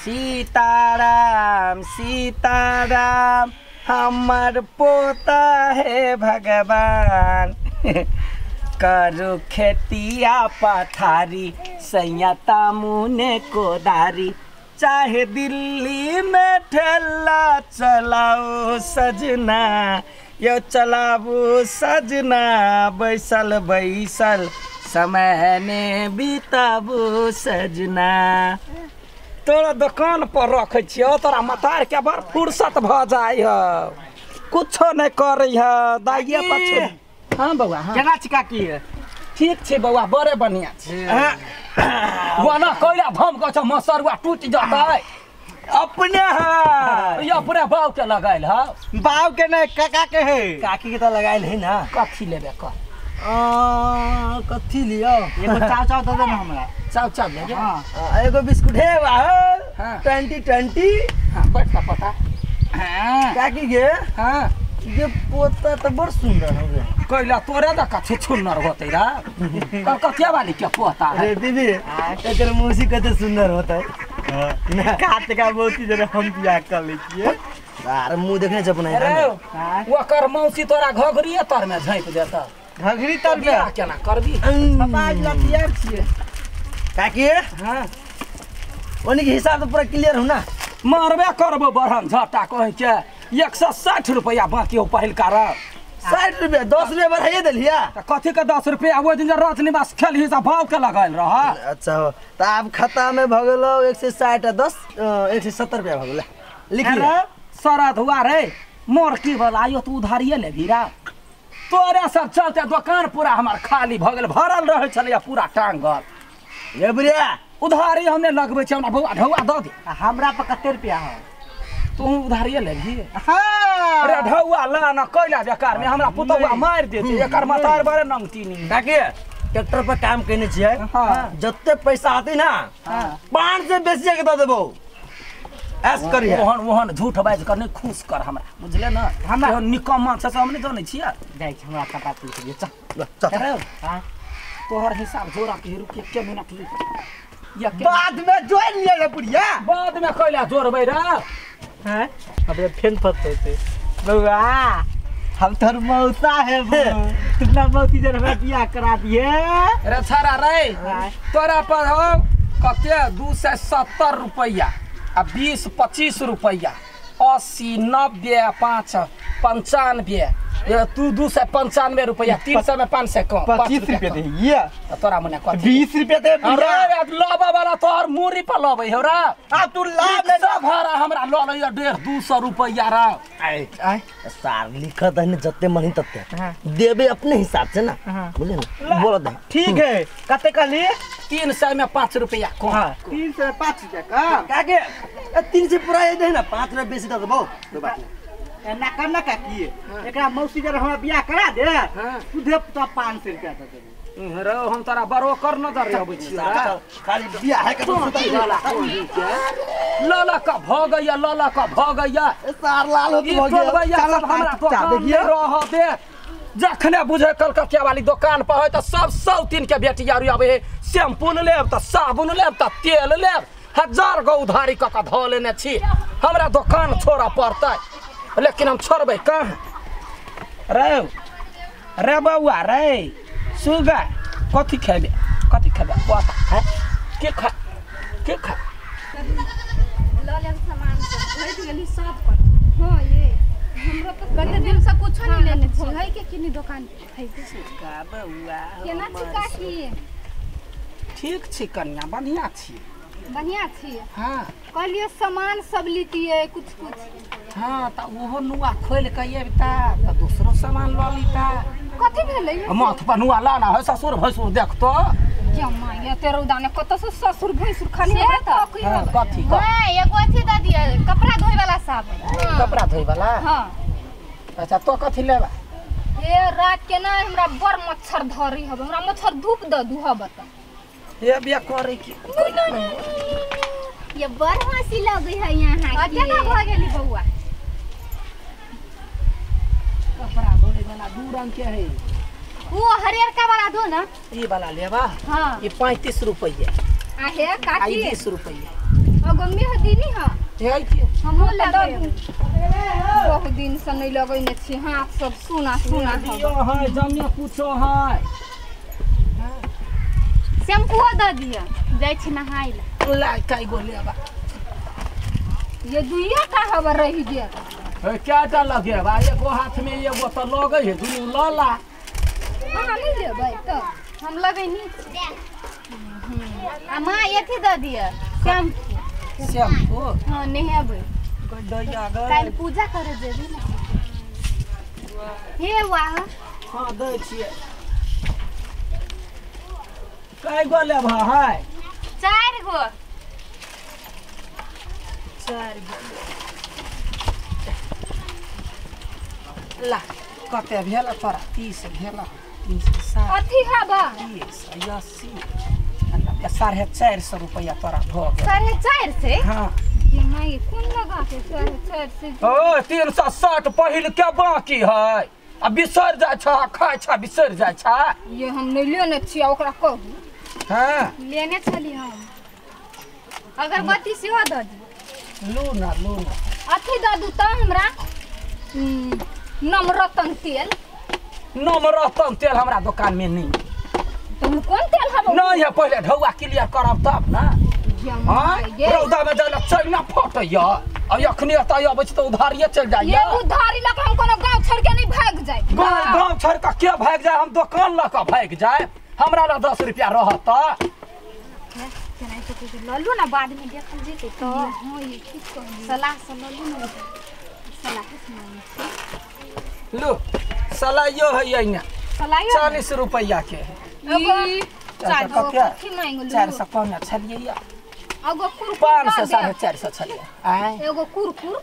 सीताराम सीताराम हमर पोता है भगवान। करू खेतिया पथारी सैया तामुने कोदारी, चाहे दिल्ली में ठेला चलाओ सजना, यो चलाबू सजना, बैसल बैसल समय ने बिताबू सजना। तोरा दुकान पर रखे छियो, तोरा मतार के बड़ फुर्सत भ जाय है, कुछो नहीं करे है दाइये पछे। हाँ बौआ। हाँ केना छी काकी? ठीक छै बौआ, बड़े बढ़िया छै। वना कोइला धम कछ मसरुआ टूट जतै। अपने है ये अपने बाऊ के लगाइल है। बाऊ के नहीं काका के है। काकी के तो लगाइल है ना। कथी लेबे कह? कथी लियो? एगो चाव चाव दे दे ना हमरा। चाव चाव लेबे? हां एगो बिस्कुट है वाह 2020। हां बैठ का पता। हां काकी के हां ये पोता तो बड़ सुंदर हो गया। कैला तोरे द कथी सुंदर होतै रा? कलकतिया वाली के पोता है। रे दीदी एकर मौसी कते सुंदर होतै। काट का मौसी जरा हम बियाह कर लै छियै। अरे मुंह देखने छै अपना। अरे ओकर मौसी तोरा घघरिए तर में झाँपि देतौ। घघरी तर में बियाह केना करबी? पापा ला तैयार छियै। काकी हां ओनी के हिसाब तो पूरा क्लियर हो ना? मारबे करबो बरहम झटा कहै के 160 रुपया बाकी हो पहिलका र। 60 रुपया 10 रुपया बढ़ाइए देलिया। त कथी के 10 रुपया? ओइ दिन रजनीवास खेलही से भाव के लगाइल रह। अच्छा हो त आब खाता में भ गेलो 160 आ 10 170 रुपया भ गेल। लिख ले सरद हुआ रे मोर की वाला आयो तू उधारिए लेबी रा। तोरे सब चलते दुकान पूरा हमर खाली भ गेल, भरल रहै छलैया पूरा टांगल। ये बुढ़िया उधारी हमने लगबै छै, हमरा बौआ ढौआ the they. हमरा पर कते रुपया हो? तू उधारिए लेबही? हां। अरे ढौआ ला ना कैला बेकार में हमरा पुतौआ मारि देतै, एकर मतार बड़े नंगती नी। काकी ट्रैक्टर पर काम केने छियै। हां। जते पैसा आते ना 5 से बेसी के the देबो। ऐस करिए। ओहन ओहन झूठ बाजि कर नहीं खुश कर हमरा, बुझले ना? हमरा निकम्मा छै से हम नहीं जानै छियै। जाइ छी हमरा कपड़ा पूछ लियै। चल चल। हां तोहर हिसाब जोड़ा के रुक एक मिनट रुक। बाद में जोड़ लिया रे बुढ़िया। बाद में कैला जोड़बै रे? हैं अबे फेन फसते बउआ, हम तोर मौसा है कितना मौसी जर हमरा बियाह करा दिए। रे छाड़ा रे तोरा पर हो कते 270 रुपया आ 20 25 रुपया 80 90 5 95, तू 295 रुपया 300 में 500 कम 25 रुपया दे ये तोरा मने कथी 20 रुपया दे। अरे लबा वाला तोहर मुरी पर लबै हो रा। आ तू लाभ ले भरा हमरा ल लइया 150 रुपया रा। आय आय सार लिखत है न जते मनी तते देबे अपने हिसाब से ना, बुझले ना? बोल दे ठीक है। कते कहली? 300 में 5 रुपया कम। हां 300 में 5 रुपया कम। काके 300 पूरा दे ना 5 रुपया बेसी the देबो। कोई बात नहीं। ना करना काकी एकरा मौसी जर हमरा बियाह करा दे सुधे तो 500 रुपया दे देबे। रे हम तोरा बरोकर नजर आबै छी खाली बियाह है के ल ल का भ गइया, ल ल का भ गइया। सार लाल हो गया। चल हमरा दुकान रह दे। जखने बुझे कलकतिया वाली दुकान पर है त सब 103 के बेटी आरु आबै है। शैम्पू लेब त साबुन लेब त तेल लेब, 1000 गो उधारी क क धऽ लेने छी। हमरा दुकान छोड़ऽ पड़तै, लेकिन हम छोड़बै कहाँ? रे रे बौआ रे सुगा कथी खेबे? कथी खेबे पता है? के खा के खा ल ले सामान सब भरि गेली सब पर। हां ये हमरो तो कते दिन से कुछो नहीं लेने छी है के किनी दुकान है सुगा बौआ। केना छी काकी? ठीक छी कन्या, बढ़िया छी। बढ़िया छी? हां कहलिए सामान सब लीतिए कुछ कुछ। हां त ओहो नुआ खोल के अबिता त दोसरो सामान ल लीता। कथी भेलै? माथ पर नुआ लाना है, ससुर भैंसुर देखतो। क्या मां ये तेरे उदाने कत से ससुर भैंसुर खाली है त कथी? हां एगो अथी the दिए कपड़ा धोय वाला साबुन। कपड़ा धोय वाला? हां। अच्छा तो कथी लेबा? ए रात के ना हमरा बड़ मच्छर धरी हब, हमरा मच्छर धूप the दू हब त। ये बिया करे की ये बड़ हंसी लगै है यहाँ के। केना भ गेली बौआ? कपड़ा धोए वाला दू रंग के है। वो हरियरका वाला दो ना। ई वाला लेबा? हां। ई 35 रुपया। आ हे काकी 20 रुपया। अगो मेहदी नी हां हे के हमहु लगै बहुत दिन से नहीं लगैने छी हाथ सब सुना सुना दियो है जमे कुछो है शैम्पूओ दऽ दिअ जाइ छी नहाय ला ला काई गो लेबा ये दुइया का हबर रही गेल ए क्या लगेबा एगो हाथ में एगो त लगै है दुनू ल ला अहाँ नहीं लेबै त हम लगैनी आ माँ अथी दऽ दिअ शैम्पू शैम्पू हां नहेबै गड्ढा गए काल्हि पूजा करे जेबी ना हे वाह हां दै छियै कै गो लेबह है 4 गो 4 गो ला कते भेल तोरा 30 भेल 360 अथी हबा 30 80 450 रुपया तोरा भ गेल 450 हां ये माई कोन लगा के 450 ओ 360 पहिल के बाकी है आ बिसर जाइ छ खाइ छ बिसर जाइ छ ये हम नहीं लेने छियै ओकरा कहू हां लेने छली हम अगरबत्ती सेहो दऽ दी लू ना लू ना अथी दऽ दू तऽ हमरा नवरत्न तेल नवरत्न तेल हमरा दुकान में नहीं तुम कौन तेल हबो नहीं है पहले ढौआ क्लियर करब तब ना हां रौदा में जाला चैना फटैया आ अखनी एतय अबै छी तऽ उधारिये चलि जाइया ये उधारी लऽ के हम कोनो गांव छोड़ के नहीं भाग जाए गांव छोड़ के के भाग जाए हम दुकान लऽ के भाग जाए हमरा लग 10 रुपया रहत त केना तो कुछ लऽ लू ना बाद में देखल जेतै तो हां ये ठीक कहली सलाह से लऽ लू ना सलाह से लो सलाइयो है ये सलाइयो 40 रुपया के है एगो चार कथी मांगलू 400 कम छलियै या एगो कुरकुर 500 450 छलियै आय एगो कुरकुर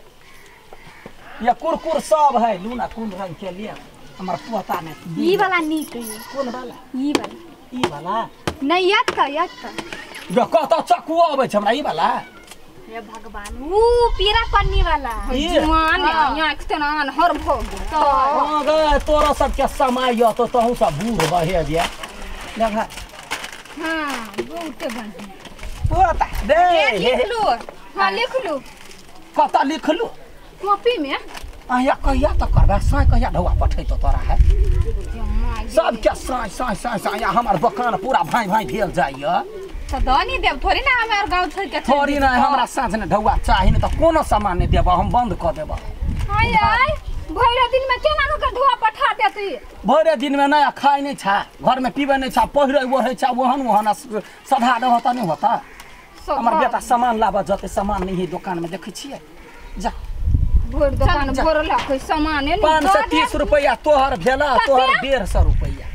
या कुरकुर सब है लू ना कोन रंग के लिए हमर पोता ने ई वाला नीक है कोन वाला ई वाला ई वाला नहीं याद का याद का जो कत चकुआ अबै छै हमरा ई वाला हे भगवान ऊ पीरा पन्नी वाला जुआन आँख तेना अनहर भ गेल तो हां गे तोरा सब के समय य तो तहु सब बूढ़ बहे जे देखा हां बहुते बढ़िया पोता दे लिख लू हां लिख लू कत लिख लू कॉपी में आया कहिया त करबा साय कहिया ढौआ पठैतो तोरा है सब के साय साय साय साय हमर दुकान पूरा भाई भाई भेल जाइया त दऽ नहीं देब थोड़ी ना हमर गांव छोड़ के थोड़ी ना हमरा साँझ ने ढौआ चाही ने त कोनो सामान नहीं देब हम बंद क देब हाय आय भरि दिन में केना क ढौआ पठा देती भरि दिन में नया खाइ नहीं छा घर में पीबै नहीं छा पहिरै ओढ़ै छा ओहन ओहन सधा देबह त नहीं होता हमर बेटा सामान लाबऽ जते सामान नहीं है दुकान में देखै छियै जा भरि दुकान भरल है सामान नहीं 530 रुपया तोहर भेला तोहर 150 रुपया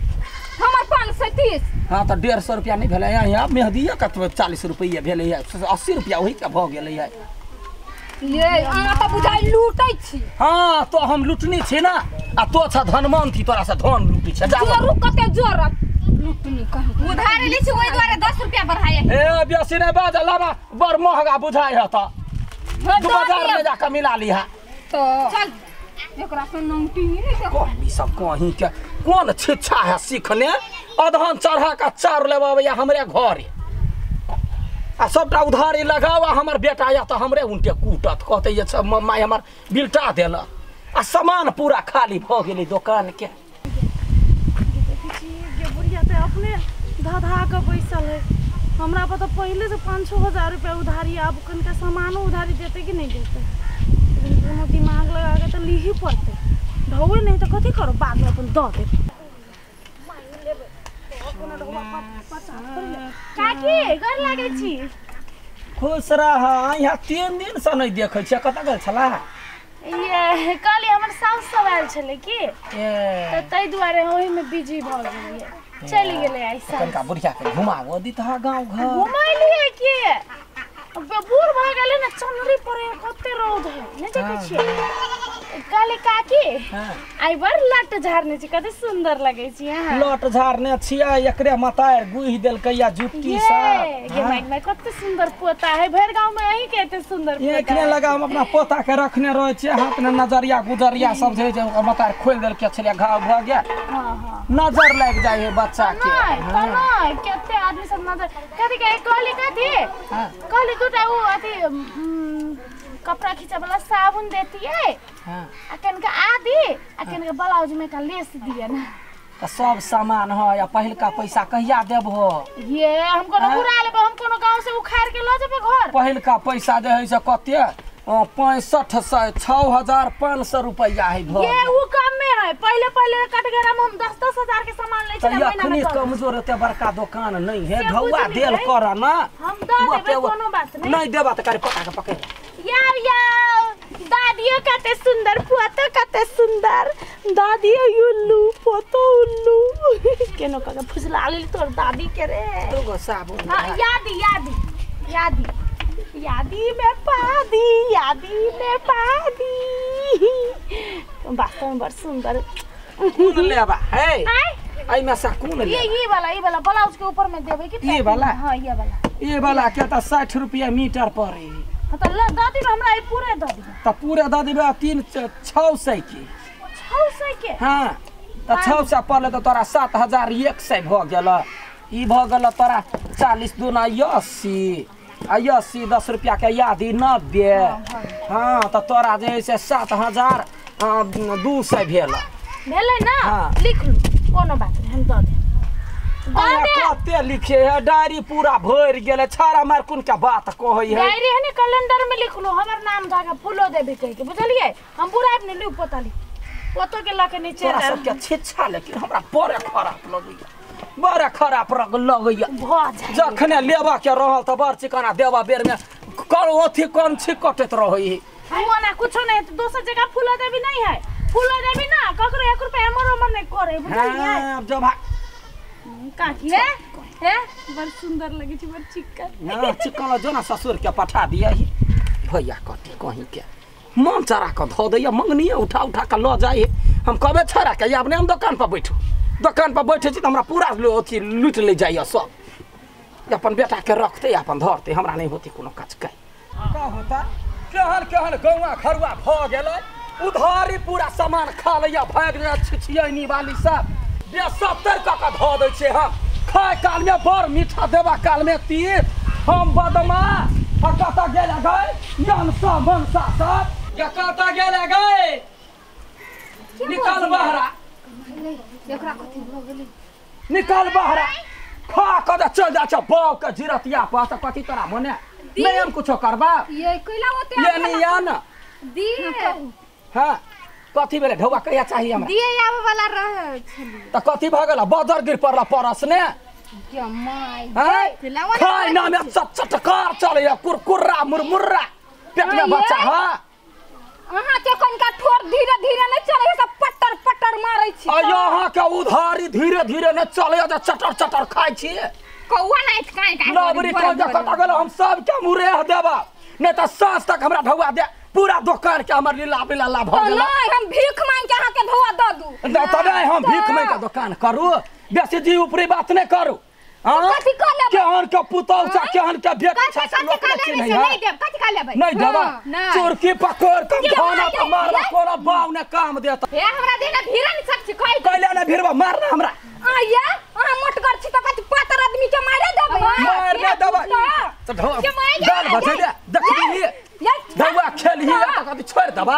हमर 530 हां त 150 रुपया नहीं भेलै यहाँ मेहदिया कतबे 40 रुपया भेलै 80 रुपया ओही के भ गेलै है ये अहाँ त बुझाइ लूटै छी हां तो हम लूटनी छी ना आ तो छ धनमान थी तोरा से धन लूटी छै जा जोरू कते जोरत लूटनी कहाँ उधारी लै छी ओहि दुआरे 10 रुपया बढ़ाए ए बेसी नै बाज लाबा बड़ महंगा बुझाइ है त तू बाजार में जाके मिला लिहा तो चल एकरा से नंगटी नहीं कहीं सब कहीं के कौन शिक्षा है सीखने अधन चढ़ा के चार लेबा हमरे घरे आ सबटा उधारी लगाव आ हमर बेटा या त हमरे उनटे कूटत कहते ये सब माय हमर बिलटा देलक आ सामान पूरा खाली भ गेलै दुकान के गे बुढ़िया त अपने धधा के बैसल है हमरा पर तो पहले से 5-6 हजार रुपया उधारी आब कनिका सामानो उधारी देते कि नहीं देते लेकिन कोनो दिमाग लगा के तो लीही पड़ते ढौए नहीं तो कथी करो बाद में अपन दऽ देब काकी घर लागै छी खुश रह यहाँ 3 दिन से नहीं देखै छियै कतऽ गेल छला ये कहली हमर साउस सब आयल छलै की ए तऽ ताहि दुआरे ओहि में बिजी भऽ गेलियै चलि गेलै आइ साउस कनिका बुढ़िया के घुमाबो दितह गाँव घर घुमैलियै की बूढ़ भऽ गेलै ने चनरी पड़े कते रौद है नहीं देखै छियै कहली काकी आई बड़ लट झाड़ने छी कते सुंदर लगे छी अहाँ लट झाड़ने छियै एकरे मतार गुहि देलकै या जुट्टी सब ये माय माय कते सुंदर पोता है भर गांव में अहीं के एते सुंदर पोता एकरे लगा हम अपना पोता के रखने रहै छियै हाथ में नजरिया गुजरिया सब जे मतार खोल देलकै छलियै घाव भ गेल हां हां नजर लागि जाइ है बच्चा के नहीं त नहीं कते आदमी सब नजर कथि के कहली कथि कहली दूटा उ अथि कपड़ा खींचे वाला साबुन देती है हां आ कनका आदि आ कनका ब्लाउज में का लेस दिए ना त सब सामान है या पहिलका पैसा कहिया देबहो ये हम कोनो उड़ा लेबो हम कोनो गांव से उखाड़ के ल जेबे घर पहिलका पैसा जे है से कते 6500 6500 रुपया है भ ये उ कम में है पहले पहले कटघरा में हम 10-10 हजार के सामान ले छले महीना में कमजोर एते बड़का दुकान नहीं है ढौआ देल कर ना हम the देबे कोनो बात नहीं नहीं देबा त करे पका के पकड़ यार यार दादियो कते सुंदर पोतो कते सुंदर दादियो उल्लू पोतो उल्लू केनो का फुसला लेल तोर दादी के रे दूगो साबुन हां यादी यादी यादी यादी में पादी यादी में पादी वास्तव में बड़ सुंदर कोन लेबा हे एइ में से कोन ले ये वाला ब्लाउज के ऊपर में देबे कि ये वाला हां ये वाला ये वाला के त 60 रुपया मीटर पड़े हां त ल दादी हमरा ई पूरे the the त पूरे the देबे 3600 के 600 के हां त 600 पड़ले त तोरा 7100 भ गेल ई भ गेल तोरा 40 दूना 80 आ 80 10 रुपया के यादी 90 हां त तोरा जे से 7200 भेल भेलै ना लिख लू कोनो बात नहीं हम the they कते लिखे है डायरी पूरा भरि गेलै छाड़ा मार कोन के बात कहै है डायरी है ने कैलेंडर में लिख लू हमर नाम धागा फूलो देबे कह के बुझलियै हम पूरा अपने लिख पोता लिख पोतो के लके नीचे तोरा सब के छिच्छा लेकिन हमरा बड़े खराब लगैया बड़ा खराब लगैया जखने लेबा के रहल त बड़ चिकना देबा बेर में कर अथी कम छी कटैत रहै हुआ ना कुछो नहीं तो दोसर जगह फूलो देबी नहीं है फूलो देबी ना ककरो 1 रुपया हमर हमर नहीं करे बुझलियै हां जब काकी है है बड़ सुंदर लगे छी बड़ चिकन हां चिकन जो ना ससुर के पठा दिया भैया कथी कहीं के मन चरा के धो दैया मंगनिए उठा उठा के ल जाए हम कबे छड़ा के आब ने हम दुकान पर बैठू दुकान पर बैठे छी त हमरा पूरा अथी लूट ले जाइए सब अपन बेटा के रखते अपन धरते हमरा नहीं होती कोनो काज के का होता केहन केहन गौवा खरुआ भ गेलै उधारी पूरा सामान खा लैया भाग जा छिछियनी वाली सब बेसत्तर क के धऽ दै छै हम खाय काल में बड़ मीठा देबा काल में तीत हम बदमा आ कतऽ गेल गए मनसा मनसा सब या कतऽ गेल गए निकल बहरा एकरा कथि भ गेलै निकल बहरा खा के चल जा छ बाव के जिरतिया पर त कथि तोरा मने नहीं हम कुछो करबा ये कैला ओते ये नहीं या ना दी हां कथि भेलै ढौआ कहिया चाहिए हमरा दिए आवे वाला रहे छली त कथि भ गेल बजर गिर पड़ला परस ने के my खाय ना में चटचटकार चलैया कुरकुर्रा मुरमुर्रा पेट में बच्चा हां अहाँ के कनका ठोर धीरे धीरे नहीं चले सब पट्टर पट्टर मारै छी आ यहाँ के उधारी धीरे धीरे नहीं चले जे चटर चटर खाय छी कौआ नहीं काई काई लबरी कह जे कत गेल हम सब के मुरेह देबा नहीं त साँझ तक हमरा ढौआ दे पूरा दुकान के हमर लीला बिला ला भ गेल नहीं हम भीख मांग के अहाँ के ढौआ the दू नहीं त नहीं हम भीख मांग के दुकान करू बेसी जी ऊपरी बात नहीं करू हां कथि क लेबै केहन के पुतौ छ केहन के बेटी छ कथि क लेबै से नहीं देब कथि क लेबै नहीं देबा चोरकी पकड़ कम खाना पर मारबा कोनो बाव ने काम देत हे हमरा देना भीरा नहीं सब छी कहि कैला ने भीरबा मारना हमरा आया अहाँ मोटगर छी त कथि पातर आदमी के मारे देबै मार ने देबै त गाल बचे दे देखबी ढौआ खेलही त कथि छोड़ देबा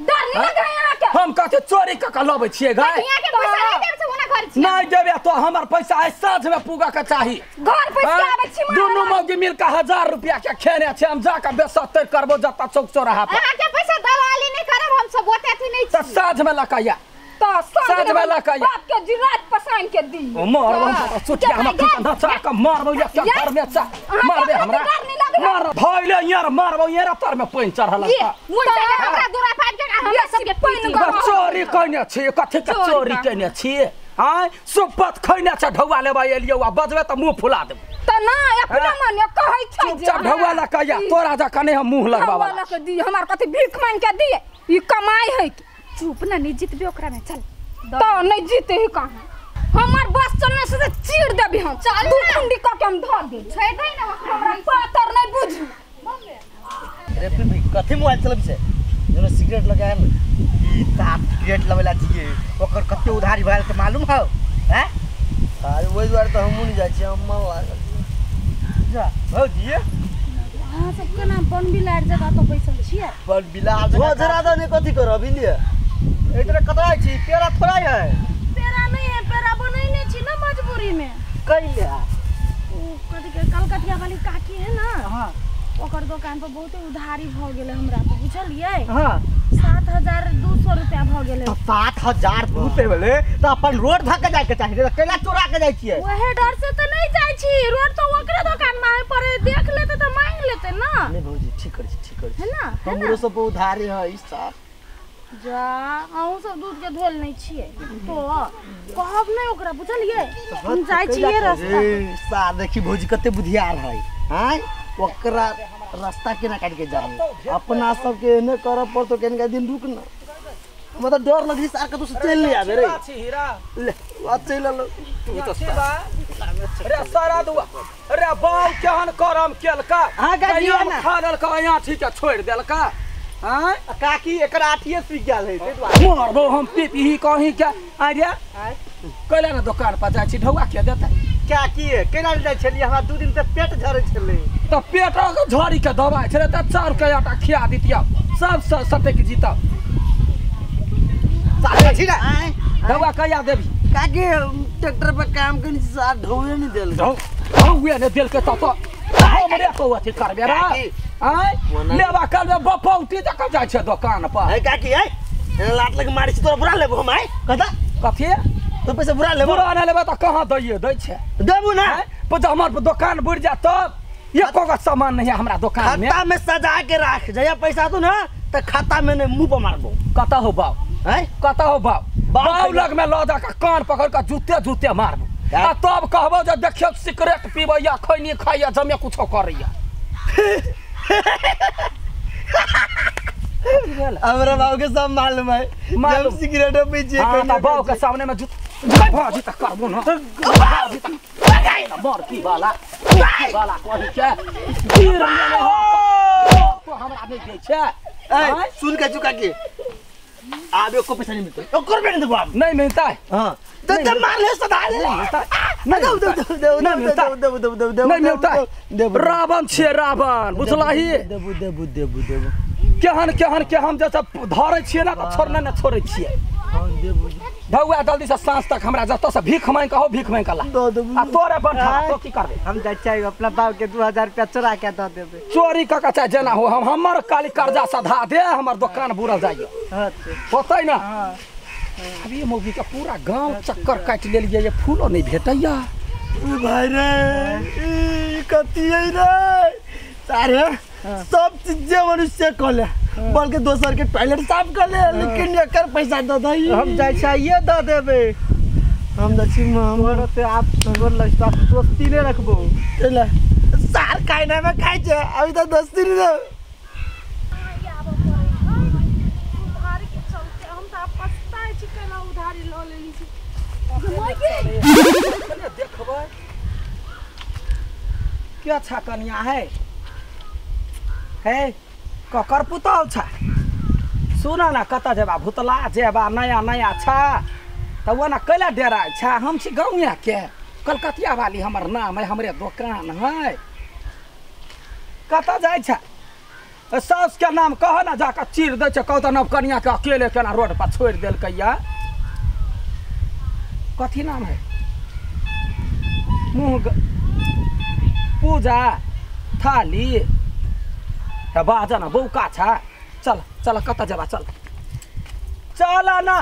डर नहीं लगे अहाँ के हम कथि चोरी क के लबै छियै गाय हियां के पैसा नहीं देब से ओना घर छी नहीं देबे तो हमर पैसा आइ साँझ में पूगा के चाही घर पैसा आबै छी दुनू मौगी मिल के 1000 रुपया के खेने छै हम जाके बेसत्तर करबो जत्ता चौक चौराहा पर अहाँ के पैसा दलाली नहीं करब हम सब ओते अथी नहीं त साँझ में लकैया त साँझ में लकैया बाप के जिरात पसान के दी ओ मारबो चुटिया हम नचा के मारबो या के घर में चा मारबे हमरा मार धइले यार मारबो यार तर में पानि चढ़ल ये हमरा दूरा पाइप के हमरा सब के पानि चोरी कइने छी कथि के चोरी कइने छी आय सुपत खइने छ ढौआ लेबा एलियौ आ बजबे त मुंह फुला देब त ना अपना मने कहै छै चुपचाप ढौआ ल के आ तोरा जकाँ नहि हम मुँह लगबावा ढौआ ल के दी हमार कथी भीख मांग के दिए ई कमाई है चुप ना नहीं जीतबे ओकरा में चल तो नहीं जीते ही कहाँ हमार बस चलने से चीर देबी हम चल दू कुंडी क के हम धर दे छोड़ दे ना हमरा पातर नहीं बुझू रे फिर कथि मोबाइल चलबी छै जेना सिगरेट लगाएम ई साफ सिगरेट लवेला छियै ओकर कते उधारी भयल के मालूम हौ हैं अरे ओहि दुआरे तऽ हमहूँ नहि जाइ छियै हम मन लागल जा भौजी अहाँ सब केना बन बिलाड़ जगह तो बैसल छियै बन बिलाड़ जगह जरा दऽ नहि कथी करब लिए एतरे कतरा छी पेड़ा थोड़ा है पेड़ा नहीं है पेड़ा बनैने छी ना मजबूरी में कैले ओ कथी के कलकतिया वाली काकी है ना हां ओकर दुकान पर बहुत उधारी भ गेलै हमरा पर बुझलियै हां 7200 रुपया भ गेलै तो 7200 भेलै त अपन रोड धक के जाय के चाही कैला चोरा के जाय छियै ओहे डर से त नहीं जाय छी रोड तो ओकरे दुकान में पड़े देख लेते त मांग लेते ना नहीं भौजी ठीक करै छी ठीक करै है ना हमरो सब उधारी है ई साफ जा अहूँ सब दूध के धोल नहीं छियै तो कहब नहीं ओकरा बुझलियै हम जाय छियै रास्ता सा देखी भौजी कते बुधियार है हां ओकरा रास्ता केना काट के जाबे अपना सब के एने करब पड़तो केनका दिन रुक ना हमरा त डर लगली सार कतौ से चल नहीं आबे रे ले आ चल लो तू तो रे सारा दुआ रे बाऊ केहन करम केलका हां काकी ना खा देलका आठी के छोड़ देलका हां काकी एकर आठिए सीख गेल है ताहि दुआरे मरबो हम पी कहीं के आ रे कैला ना दुकान पर जाइ छी ढौआ के देतै काकी केना जाइ छलियै हमरा 2 दिन से पेट झरै छलै त पेट के झड़ी के दवाई छलै त चाउर के आटा खिया दितियौ सब सटक जीतौ सारे छी ना ढौआ कहिया देबी काकी ट्रैक्टर पर काम करनी छी सार ढौए नहीं देल ढौए नहीं देलकै त हमरे को अथी करबे रे आय लेबा काल में बपौटी जकाँ जाइ छै दुकान पर है काकी है लात लग मारै छी तोरा बुरा लेबो हम आय कथा कथी तो पैसा बुरा लेबो बुरा नहि लेबो त कहाँ दैये दै छै देबू ना पर हमर दुकान बुड़ जा तब एको गो सामान नहीं है हमरा दुकान में खाता में सजा के राख जया पैसा तू ना त खाता में ने मुंह पर मारबो कत हो बाऊ हैं कत हो बाऊ बाऊ लग में ल जा के कान पकड़ के जूते जूते मारबो आ तब कहबो जे देखियो सिगरेट पीबैया खैनी खाइया जमे कुछो करैया हमरा बाबू के सब मालूम है जब सिगरेट पी छियै हां त बाऊ के सामने में जूत भाजी त करबो न भाजी त मर की वाला वाला कहि के तीर में हो तो हमरा नहीं दै छै ए सुन के चुका के आबे को पैसा नहीं मिलता ओकर पे नहीं देबो नहीं मिलता है हां तो त मार ले सदा ले नहीं मिलता नहीं मिलता रावण छे रावण बुझलाही देबू देबू देबू देबू केहन केहन के हम जैसे धरै छियै ना त छोड़ने न छोड़ै छियै हां देबू धौआ जल्दी से साँझ तक हमरा जतऽ से भीख मांगि के हो भीख मांगि के ला आ तोरे बंठा तो की करबे हम जाइ छियै अपना बाप के 2000 रुपया चोरा के दऽ देबै चोरी क के चाहे जेना हो हम हमर काली कर्जा सधा दे हमर दुकान बुड़ल जाइए होतै ना अभी मौगी के पूरा गांव चक्कर काटि लेलियै ये फूलो नहीं भेटैया भाई रे ई कथी है रे सारे सब चीज मनुष्य कले बल्कि दोसर के टॉयलेट साफ कर ले लेकिन एकर पैसा दऽ दही हम जाइ छियै दऽ देबै हम जाइ छी तोरो से आप तोर लग दोस्ती नहि रखबो ले सार खाइना में खाइ छै अभी तऽ दोस्ती नहीं रह उधारी के चलते हम तऽ पछताइ छी केना उधारी लऽ लेली छी देखबै क्या छा कनिया है है ककर पुतहु छ सुन न कतऽ जेबा भुतला जेबा नया नया छ तऽ ओना कैला डेराइ छ हम छी गाँवे के कलकतिया वाली हमर नाम है हमरे दुकान है कतऽ जाइ छ साउस के नाम कह ना जाकऽ चीर दै छै कहू तऽ नव कनिया के अकेले केना रोड पर छोड़ि देलकै या कथी नाम है मुँह पूजा थाली बाजा ना बौका छ चल चल कतऽ जेबा चल चल ना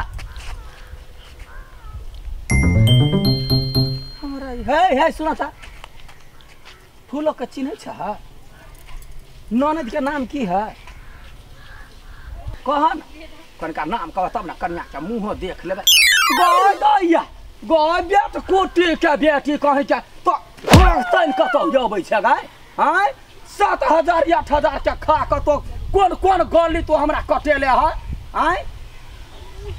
हमरा हे हे सुन त फूलो के चिन्है छ ननद के नाम की है कह न कनिका नाम कह तब न कनिया के मुँहो देख लेबै गय दैया गय बेट कोटी के बेटी कहीं के तो तैन कतौ अबै छै गाय आय 7000 8000 के खा के तो कोन कोन गली तो हमरा कटेले है आय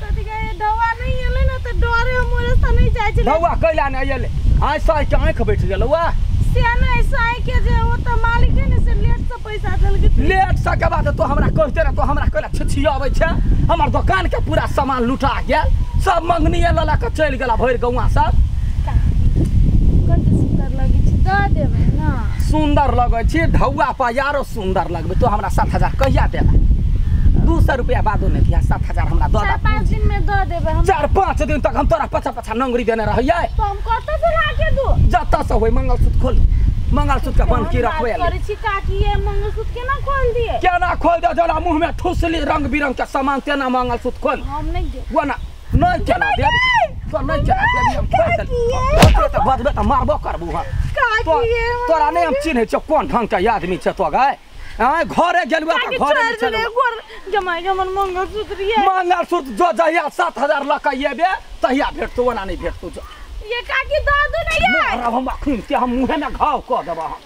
कथि कहे दवा नहीं एले ना त डरे हम रास्ता नहीं जाय छले दवा कैला नहीं एले आय साई के आंख बैठ गेल वा से नहीं साई के जे ओ त मालिक है ने से लेट से पैसा देलके लेट से के बाद तो हमरा कहते रह तो हमरा कैला छिछियाबै छै हमर दुकान के पूरा सामान लुटा गेल सब मंगनी ल ल के चलि गेला भरि गौआ सब कते सुंदर लगै छै द देबै ना सुंदर लगै छै ढौआ पर यारो सुंदर लगबै तो हमरा 7000 कहिया देबै 200 रुपया बादो नहीं दिया 7000 हमरा दऽ दे 4-5 दिन में दऽ देबै हम 4-5 दिन तक हम तोरा पछा पछा नंगरी देने रहियै तो हम कतऽ से लाके दू जतऽ से होय मंगलसूत्र खोल मंगलसूत्र के बंद की रखबै करै छी काकी ये मंगलसूत्र केना खोल दिए केना खोल दे जरा मुंह में ठुसली रंग बिरंग के सामान तेना मंगलसूत्र खोल हम नहीं दे वना नहीं केना दे तो नहीं केना दे हम खोल दे तो बजबे त मारबो करबू हम काकी तोरा नहीं हम चिन्है छियौ कोन ढंग के आदमी छै तो गए आय घरे गेलुआ त घरे में चलू जमाई के हमर मंगलसूत्र ये मंगलसूत्र जो जहिया 7000 ल के एबे तहिया भेटतो ओना नहीं भेटतो जो ये काकी दऽ दू ने ये मारब हम अखन के हम मुँहे में घाव कऽ देबऽ हम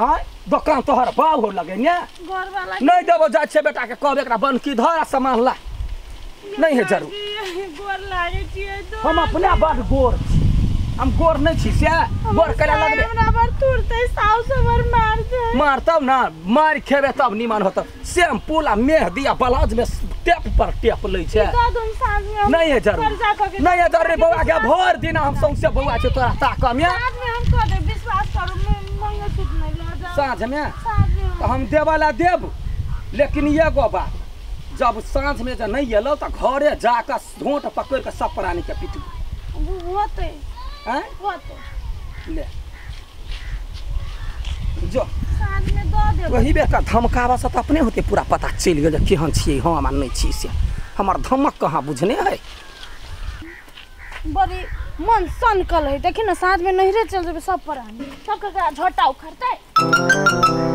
आय दोकान तोहर बाव हो लगे ने घर वाला नहीं देबो जाइ छै बेटा के कहब एकरा बनकी धर आ सामान ला नहीं है जरूर गोर लागे छियै तो हम अपने बड गोर छी हम गोर नहीं छी से गोर करा लगबे हमरा बड़ तुरते साउस हमर मार दे मारतब ना मार खेबे तब निमन होतब शैम्पू आ मेहदी आ ब्लाउज में टेप पर टेप लै छै दऽ दूम साँझ में नहीं है जरूर नहीं है जरूर बौआ के भरि दिन हम सौंसे बौआ छै तोरा ताकम या साँझ में हम कह देब विश्वास करू मंगलसूत्र नहीं लऽ जाउ साँझ में साँझ में तो हम देबऽ ला देब लेकिन एगो बात जब साँझ में जे नहीं एलौ तऽ घरे जाकऽ झोंट पकड़ि कऽ सब प्राणी के पिटू होतै हैं होतै ले जो साँझ में दऽ देब वही बेटा धमकाबऽ से तऽ अपने होते पूरा पता चलि गेल जे केहन छियै हम आ नहि छी से हमर धमक कहाँ बुझने है बड़ी मन सनकल है देखी ना साँझ में नहिरे चल जेबै सब प्राणी सब ककरा झोटा उखड़तै।